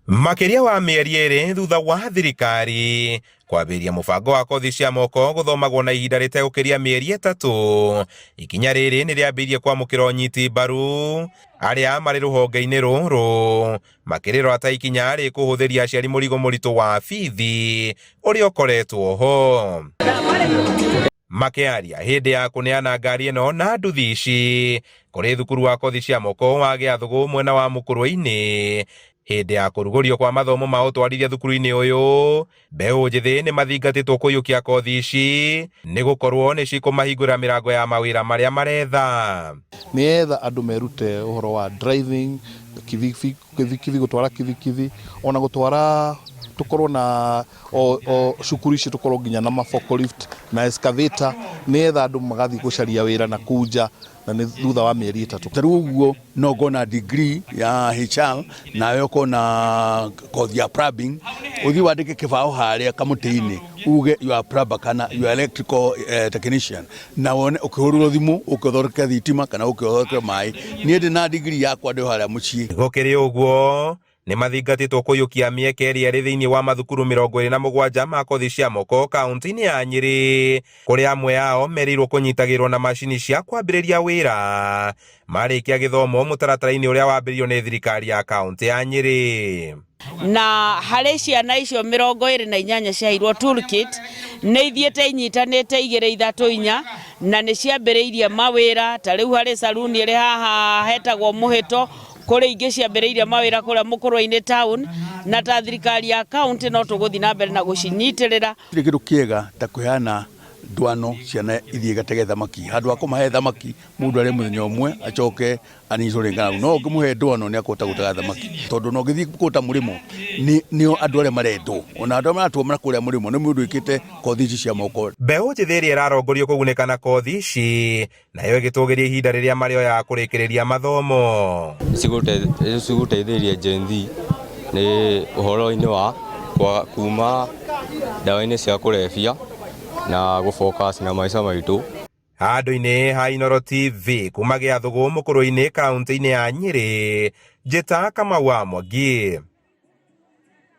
Makĩria wa mĩeri ĩrĩ thutha wa thirikari kwambĩrĩria mũbango wa kothi cia moko gũthomagwo na ihinda rĩtegũkĩria mĩeri 3, ikinya rĩrĩ nĩ rĩambĩrĩirie kwamũkĩra ũnyiti mbaru arĩa marĩ rũhonge-inĩ rũrũ makĩrĩrora ta ikinya rĩkũhũthĩria aciari mũrigo mũritũ wa bithi ũrĩa ũkoretwo ho. Makĩaria hĩndĩ ya kũneana ngari ĩno na nduthi ici kũrĩ thukuru wa kothi cia moko wa Gĩathũgũ mwena wa Mũkũrwe-inĩ hĩndĩ ya kũrugũrio kwa mathomo ma ũtwarithia thukuru-inĩ ũyũ, mbeũ njĩthĩ nĩ mathingatĩtwo kũiyũkia kothi ici nĩ gũkorwo nĩ cikũmahingũrĩra mĩrango ya mawĩra marĩa maretha. Nĩgetha andũ merute ũhoro wa driving, kibikibi, gũtwara kibikibi, ona gũtwara tũkorwo na o cukuru ici tũkorwo nginya na ma forklift na excavator nĩgetha andũ magathiĩ gũcaria wĩra na kũu nja na nĩ thutha wa mĩeri 3. Ta rĩu ũguo no ngorwo na degree ya HR nawe ũkorwo na kothi ya plumbing, ũthiĩ wandĩke kĩbaũ harĩa kamũtĩ-inĩ uge you are plumber kana you are electrical technician na wone ũkĩhũrĩrwo thimũ ũke ũthondeke thitima kana ũke ũthondeke maĩ. Niĩ ndĩ na degree yakwa ndĩ o harĩa mũciĩ. Gũkĩrĩ ũguo, nĩ mathingatĩtwo kũiyũkia mĩeke ĩrĩa ĩrĩ thĩinĩ wa mathukuru 27 ma kothi cia moko kaunti-inĩ ya Nyĩrĩ, kũrĩa amwe ao merĩirwo kũnyitagĩrwo na macini cia kwambĩrĩria wĩra marĩkia gĩthomo mũtaratara-inĩ ũrĩa wambĩrĩirio nĩ thirikari ya kaunti ya Nyĩrĩ. Na harĩ ciana icio 28 ciaheirwo toolkit, nĩ ithiĩte inyitanĩte 2 3 4 na nĩ ciambĩrĩirie mawĩra. Ta rĩu harĩ saruni ĩrĩ haha hetagwo Mũhĩto, kũrĩ ingĩ ciambĩrĩirie mawĩra kũrĩa Mũkũrwe-inĩ town, na ta thirikari ya kaunti no tũgũthiĩ na mbere na gũcinyitĩrĩra. Gũtirĩ kĩndũ kĩega ta kũheana ndwano ciana ithiĩ igatege thamaki. Handũ ha kũmahe thamaki mũndũ arĩe mũthenya ũmwe acoke anyitwo nĩ ng'aragu, no ũngĩmũhe ndwano nĩ akũhota gũtega thamaki. Tondũ ona ũngĩthiĩ kũndũ ta mũrĩmo nĩo andũ arĩa marendwo, ona andũ arĩa maratwo na kũrĩa mũrĩmo nĩ mũndũ wĩkĩte kothi ici cia moko. Mbeũ njĩthĩ ĩrĩa ĩrarongorio kũgunĩka na kothi ici nayo ĩgĩtũgĩria ihinda rĩrĩa marĩoyaga kũrĩkĩrĩria mathomo. Cigũteithĩrĩria Gen Z nĩ ũhoro-inĩ wa kuma ndawa-inĩ cia kũrebia na gũ focus na maica maitũ. Handũ-inĩ ha Inooro TV kuma Gĩathũgũ Mũkũrũ-inĩ kaunti-inĩ ya Nyĩrĩ, njĩta Kamau wa Mwangi.